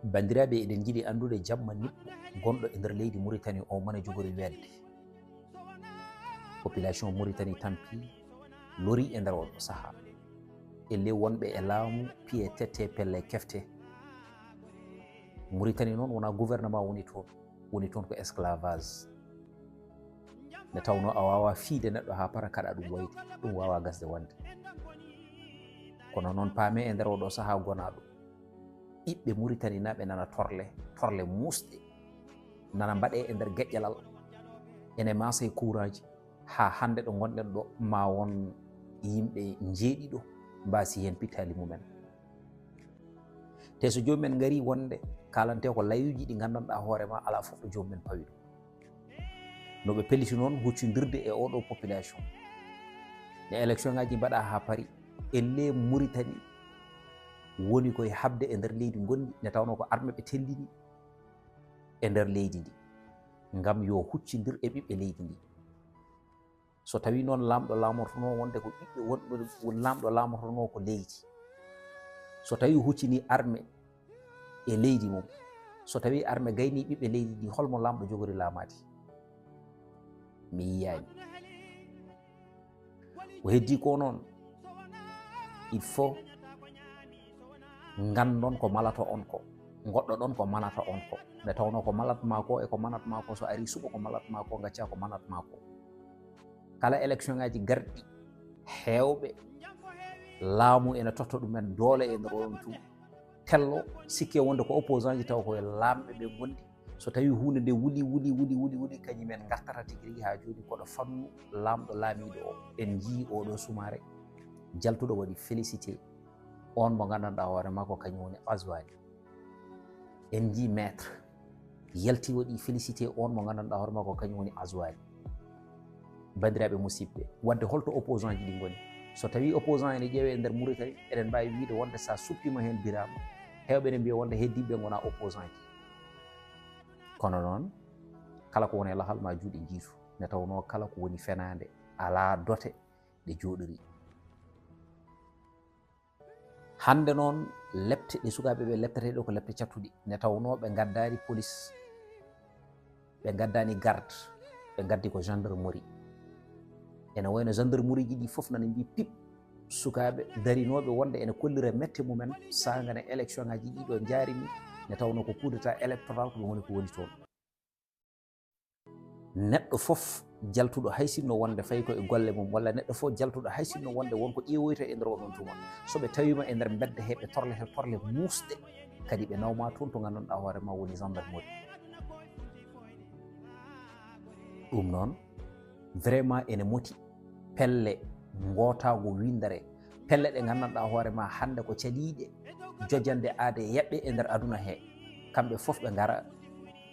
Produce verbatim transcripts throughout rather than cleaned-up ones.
Banndiraaɓe, eɗen njiɗi anndude jamma niɓɓo gonɗo e nder leydi Muritani o, mana jogori weetde. Population Muritani tampi, lori e nder oɗo sahaa. Ellee wonɓe e laamu piye tette pelle kefte. Muritani noon wonaa gouvernement woni toon, woni toon ko esclavage. Nde tawnoo a waawaa fiyde neɗɗo haa para kaɗa ɗum wayde, ɗum waawaa gasde wonde. Kono noon paamee e nder oɗo sahaa gonaaɗo, ɓiɓɓe Muritaninaaɓe nana torle, torle muusɗe, nana mbaɗee e nder geƴƴalal, ene maasa e kuuraaji, haa hannde ɗo ngonɗen ɗo, ma won yimɓe njeeɗiɗo mbaasi heen pittaali mumen. Te so joomum en ngarii wonde kaalantee ko layuuji ɗi nganndanɗaa hoore ma alaa fof ɗo joomum en pawi ɗum. No ɓe pelliti noon huccindirde e oɗo population. Nde élection ngaji mbaɗaa haa pari, ellee Muritani woni koye haɓde e nder leydi ngonndi, nde tawnoo ko arme ɓe tellini e nder leydi ndi, ngam yo huccindir e ɓiɓɓe leydi ndi. So tawii noon laamɗo laamortonoo wonde ko ɓiɓɓe wonɓe, laamɗo laamortonoo ko leydi, so tawii huccini arme e leydi mum, so tawii arme gaynii ɓiɓɓe leydi ndi, holmo laamɗo jogori laamaade? Mi yiyaani. Ko heddii ko noon, il faut nganndon ko malata on ko, ngoɗɗoɗon ko manata on ko. Nde tawnoo ko malat maa ko e ko manat maa ko, so arii suɓo ko malat maa ko, ngaccaa ko manat maa ko. Kala élection ngaji garɗi, heewɓe laamu ene totta ɗumen doole e nder oɗon tuma. Tello sikke wonde ko opposant ji taw koye laamɓe ɓe ngondi. So tawi huunde nde wuli, wuli, wuli, wuli, wuli, kañum en ngartata tigi rigi haa jooni koɗo fannu laamɗo laamiiɗo o. En njii oɗo sumaare jaltuɗo waɗi félicité on mo nganndanɗaa hoore makko kañum woni Azwani. En njii maître yalti waɗi félicité on mo nganndanɗaa hoore makko kañum woni Azwani. Banndiraaɓe musidɓe, wadde holto opposant ji ɗi ngoni? So tawii opposant ene ƴeewee e nder Mauritanie, eɗen mbaawi wiyde wonde so a suppiima heen Birama, heewɓe ene mbiya wonde heddiiɓe ɓe ngonaa opposant ji. Kono noon, kala ko woni e lahal ma juuɗe njiitu, nde tawnoo kala ko woni fenaande alaa dote ɗe jooɗorii. Hannde noon, lepte ɗe sukaaɓe ɓe leptetee ɗo ko lepte cattuɗi, nde tawnoo ɓe ngaddaani polis, ɓe ngaddaani garde, ɓe ngaddi ko gendarmerie. Ene wayno gendarmerie ji ɗi fof nana mbii pip sukaaɓe darinooɓe wonde ene kollira mette mumen saanga ne élection ngaji ɗi ɗo njaarimi, nde tawnoo ko coup d'état électoral ko ɗum woni ko woni toon. Neɗɗo fof jaltuɗo hay sinno wonde fayi ko e golle mum, walla neɗɗo fof jaltuɗo hay sinno wonde won ko ƴeewoyta e nder oɗon tuma, so ɓe tawiima e nder mbedda he, ɓe torlete torle muusɗe, kadi ɓe nawma toon to nganndanɗaa hoore ma woni gendarmerie. Ɗum noon, vraiment ene moti pelle ngootaago winndere, pelle ɗe nganndanɗaa hoore ma hannde ko caliiɗe jojande aade yaɓɓe e nder aduna he. Kamɓe fof ɓe ngara,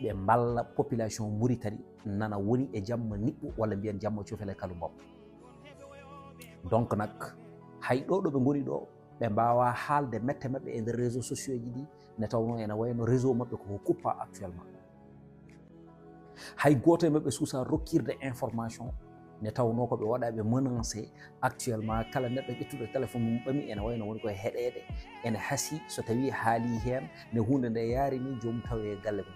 ɓe mballa population Mauritanie nana woni e jamma niɓɓo, walla mbiyen jamma cofele kalu mbabba. Donc nak, hay ɗo ɗo ɓe ngoni ɗo, ɓe mbaawaa haalde mette maɓɓe e nder réseaux sociaux ji ɗi, nde tawnoo ene wayno réseau maɓɓe koko kuppa actuellement. Hay gooto e maɓɓe suusaa rokkirde information, nde tawnoo ko ɓe waɗaaɓe menacé actuellement, kala neɗɗo ƴettuɗo téléphone mum ɓami, ene wayno woni koye heɗeede, ene hasii so tawii haalii heen, nde huunde nde yaari ni, joomum tawee galle mum.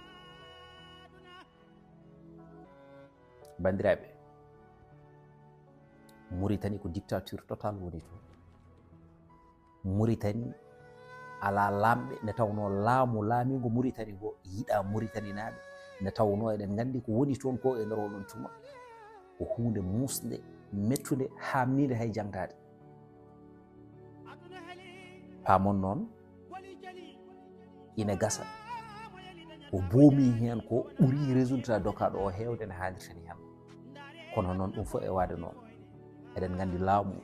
Banndiraaɓe, Mauritanie ko dictature total woni toon. Mauritanie alaa laamɓe, nde tawnoo laamu laamiingo Mauritanie ngo yiɗaa Mauritaninaaɓe, nde tawnoo eɗen nganndi ko woni toon ko e nder oɗon tuma ko huunde muusnde, mettunde, haamniinde hay jangtaade. Paamon noon, ina gasa ko boomii heen ko ɓuri résultat dokaaɗo o heewde no haanirta nii heen. Kono noon, ɗum fof e waade noon, eɗen nganndi laamu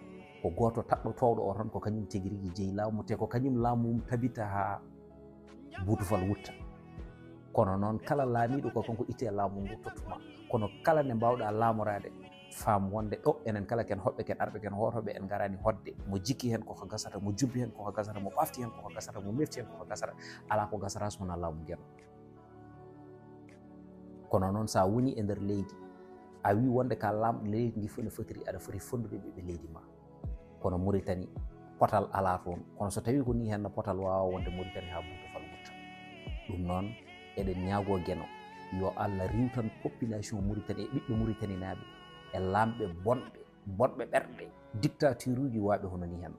ko gooto taɗɗo toowɗo o tan, ko kañum tigi rigi jeyi laamu, te ko kañum laamu mum tabita haa buutufal wutta. Kono noon, kala laamiiɗo ko kanko ittee laamu ngu tottuma. Kono kala nde mbaawɗaa laamoraade, faam wonde ɗo enen kala ken hoɓɓe, ken arɓe, ken hootooɓe, en ngaraani hoɗde. Mo jikki heen koko gasata, mo jubbi heen koko gasata, mo ɓafti heen koko gasata, mo mefti heen koko gasata, alaa ko gasata so wonaa laamu ngeno. Kono noon, so a woni e nder leydi, a wii wonde ka laamɗo leydi ndi fof no fotiri, aɗa foti fonndude ɓiɓɓe leydi ma. Kono Mauritanie, potal alaa toon. Kono so tawii ko nii heen no potal waawa wonde Mauritanie haa buutufal wutta. Ɗum noon, eɗen ñaagoo Geno yo Allah riiwtan population Mauritanie e ɓiɓɓe Mauritanie naaɓe e laamɓe bonɓe, bonɓe ɓerɗe, dictature uji waaɓe hono nii heen.